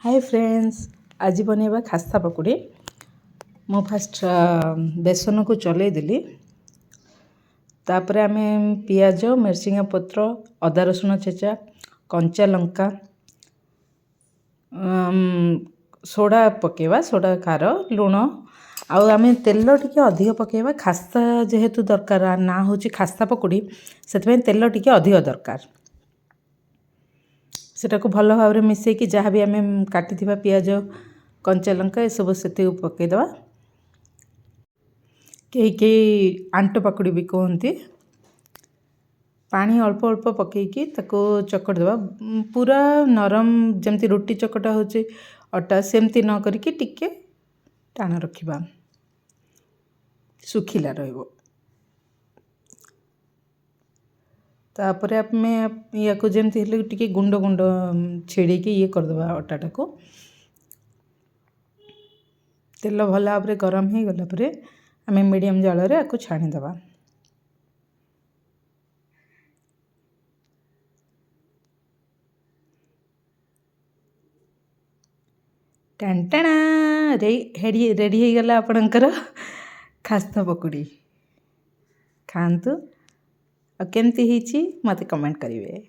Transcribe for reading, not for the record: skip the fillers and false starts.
ହାଏ friends, ଆଜି ବନେଇବା ଖାସ୍ତା ପକୁଡ଼ି। ମୁଁ ଫାଷ୍ଟ ବେସନକୁ ଚଲେଇ ଦେଲି। ତାପରେ ଆମେ ପିଆଜ, ମିରସିଙ୍ଗା ପତ୍ର, ଅଦା ରସୁଣ ଛେଚା, କଞ୍ଚା ଲଙ୍କା, ସୋଡ଼ା ପକାଇବା, ସୋଡ଼ା ଖାର, ଲୁଣ ଆଉ ଆମେ ତେଲ ଟିକେ ଅଧିକ ପକାଇବା। ଖାସ୍ତା ଯେହେତୁ ଦରକାର, ନା ହେଉଛି ଖାସ୍ତା ପକୁଡ଼ି, ସେଥିପାଇଁ ତେଲ ଟିକେ ଅଧିକ ଦରକାର। ସେଟାକୁ ଭଲ ଭାବରେ ମିଶାଇକି ଯାହା ବି ଆମେ କାଟିଥିବା ପିଆଜ, କଞ୍ଚା ଲଙ୍କା ଏସବୁ ସେତିକି ପକାଇଦେବା। କେହି କେହି ଆଣ୍ଟ ପକୁଡ଼ି ବି କୁହନ୍ତି। ପାଣି ଅଳ୍ପ ଅଳ୍ପ ପକାଇକି ତାକୁ ଚକଟି ଦେବା। ପୁରା ନରମ ଯେମିତି ରୁଟି ଚକଟା ହେଉଛି ଅଟା, ସେମିତି ନ କରିକି ଟିକେ ଟାଣ ରଖିବା, ଶୁଖିଲା ରହିବ। ତାପରେ ଆମେ ୟାକୁ ଯେମିତି ହେଲେ ଟିକେ ଗୁଣ୍ଡ ଗୁଣ୍ଡ ଛିଡ଼େଇକି ଇଏ କରିଦେବା ଅଟାଟାକୁ। ତେଲ ଭଲ ଭାବରେ ଗରମ ହେଇଗଲା ପରେ ଆମେ ମିଡ଼ିୟମ୍ ଜାଳରେ ୟାକୁ ଛାଣିଦେବା। ଟାଣ୍ଟାଣା, ରେଡ଼ି ହେଇଗଲା ଆପଣଙ୍କର ଖାସ୍ତା ପକୁଡ଼ି। ଖାଆନ୍ତୁ ଆଉ କେମିତି ହେଇଛି ମୋତେ କମେଣ୍ଟ କରିବେ।